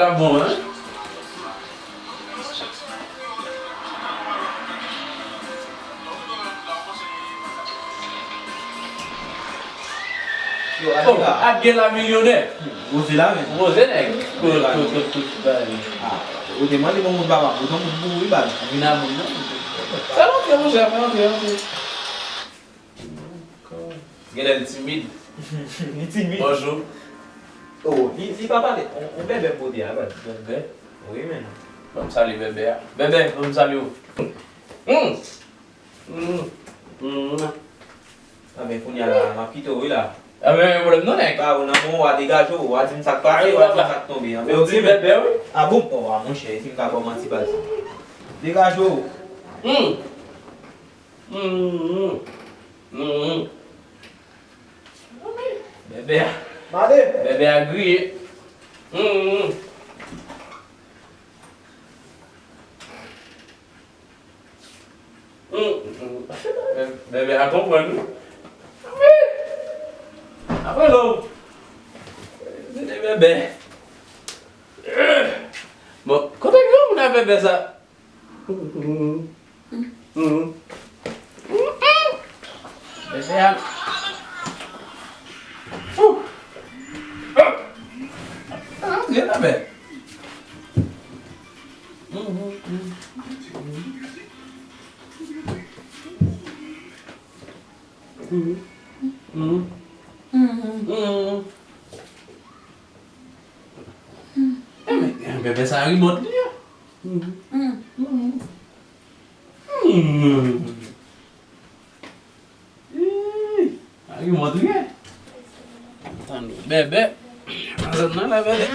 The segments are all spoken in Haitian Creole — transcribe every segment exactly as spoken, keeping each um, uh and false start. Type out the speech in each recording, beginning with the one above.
Sa bon, hein? Yo, oh, Adela. Adela milyonè. Woze la, men. Woze nèg. Kout, kout, kout, kout, bay. Ah, ou te mande bon moun papa, ou te moun pou wi bal. Vin a moun nan. Fè l antre, monchè, fè l antre, antre. Genlè l timid. Li timid. Bonjou. Oh, li, li pa pale. On, on bèbè m pote a, baz. Bèbè? Wi, men. Ban m salye bèbè a. Bèbè, ban m salye w. Hmm. Hmm. Hmm. A ben, kounye a la, m ap kite w, wi, la. A ben, pwoblèm non, nèg. Ba, ou nan men w, a degaje w, w a di m sa k pase, w a di m sa k tonbe. Ou di bèbè, wi. Ah bon? Oh, a monchè, si m ka ba w manti, baz. Degaje w. Hmm. Hmm. Hmm. Bèbè a. Mande. Bèbè a griye. Hmm. Hmm. Bèbè a konprann, wi. Apre lò. Se de bèbè. Bon, kote granmoun a bèbè sa? Bèbè a. Fou. Ah, gen bèbè. Enben, enben, sa remòt li ye. Sa remòt li ye. Tann bèbè. Nan zòn nan la, bèbè.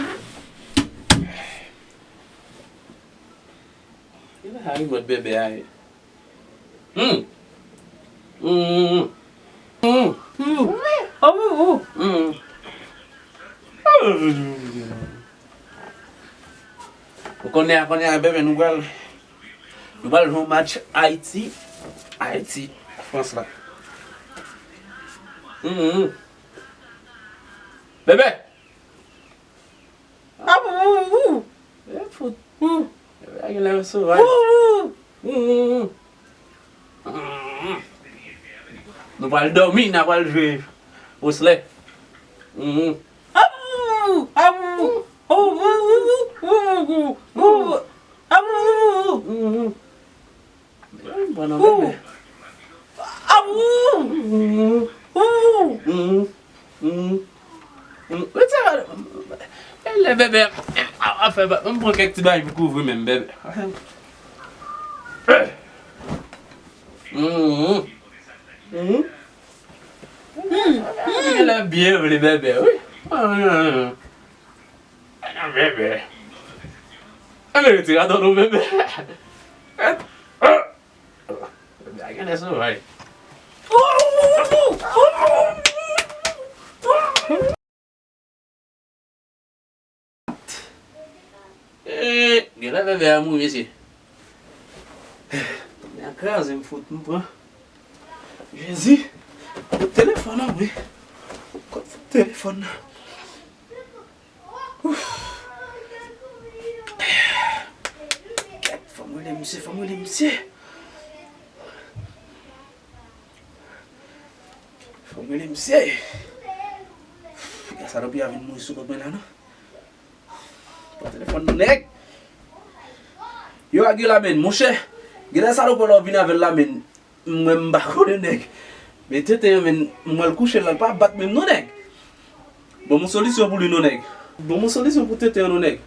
Sa remòt bèbè a ye. Hmm. Hmm. Hmm. Hmm. Hmm. Ou konnen a, konnen a, bebe, nou pral, nou pral jwe yon match Ayiti, Ayiti, Frans la. Hmm. Bebe! Ah, ou, ou, ou. E fout. Ou. Bebe a genlè sovaj. Ou, ou. Ou, ou, ou. Nou pral dòmi, n a pral jwe oslè. Ou, ou. Ah, ou, ou, ou. Ou, ou, ou, ou. Ou, ou, ou, ou. Ah, ou, ou, ou, ou. Ou, ou. Mwen pran nan bebe. Ou. Ah, ou. Ou. Ou. Ou. Ou. Ou. Ou. Ou. Ou. Ou. Ou. Lè bebe a, a fè ba, mwen pran kèk ti bagay pou kouvri menm bebe. Ou. Ou. Ou. Genlè byen vle bebe, wi. Nan bebe. Ann retire atò nou bebe. Bebe a genlè sovaj. Eh, genlè bebe a mouri, mesye. Bebe a kraze m fout, m pran. Jezi, kout telefòn nan, wi. Kout telefòn nan. Ouf. Kèt, fò m rele misye, fò m rele misye. Fò m rele misye. Ouf, gad salopri a vin mouri sou kont mwen la, non. Pran telefòn nan, nèg. Yo, Aguila, men, monchè. Genlè salopri la w vin avè l la, men. Mwen, m pa konnen nèg. Men tenten an, men, m wè l kouche la, l pa bat menm non, nèg. Ban m yon solisyon pou li non, nèg. Ban m yon solisyon pou tenten an non, nèg.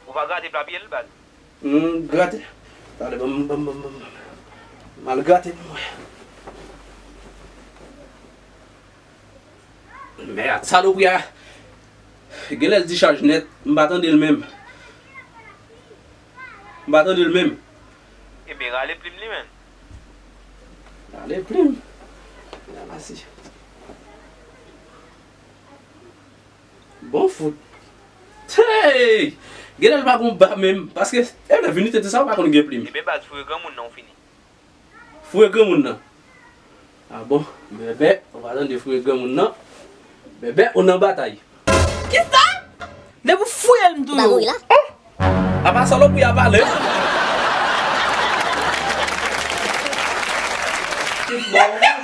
Ou pa grate pla pye l, baz? M grate. Talè, ban m, ban m, ban m, ban m. M al grate pou mwen. Mèd, salopri a. Genlè l dichaj nèt, m pa tande l menm. M pa tande l menm. Ebyen, rale plim li, menn. Rale plim. Ramase. Bon fout. Hey! Genlè l pa gon ba menm, paske, e lè vini tete sa, ou pa konn gen plim. Ebyen, baz, foure granmoun nan, ou fini. Foure granmoun nan. Ah bon, bebe, ou pa tande foure granmoun nan. Bebe, ou nan batay. Kisa? Depi w fouye l, m touye w. Apa salopri a pale? Ebyen,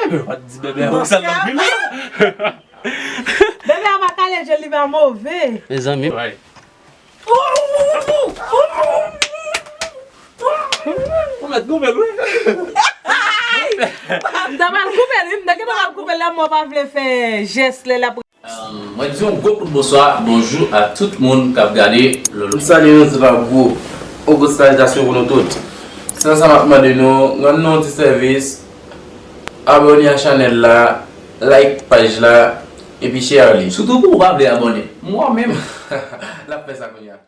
w pa t di bebe a pou salopri la. Bebe a pa kale je l, li pa move. Mezanmi. Ou mèt goumen l wi. M ta pral koupe l wi, m ta gentan pral koupe l, lè mwen pa vle fè jès lè l ap. Mwen di yon gwo kout bonswa, bonjou a tout moun k ap gade Lolo. M salye nou tout ak gwo ogo salyasyon pou nou tout. Se sa m ap mande nou, rann nou yon ti sèvis, abòne a chanèl la, like paj la, epi share li. Sitou pou ou pa vle abòne. M wè w menm. L ap fè sa kounye a.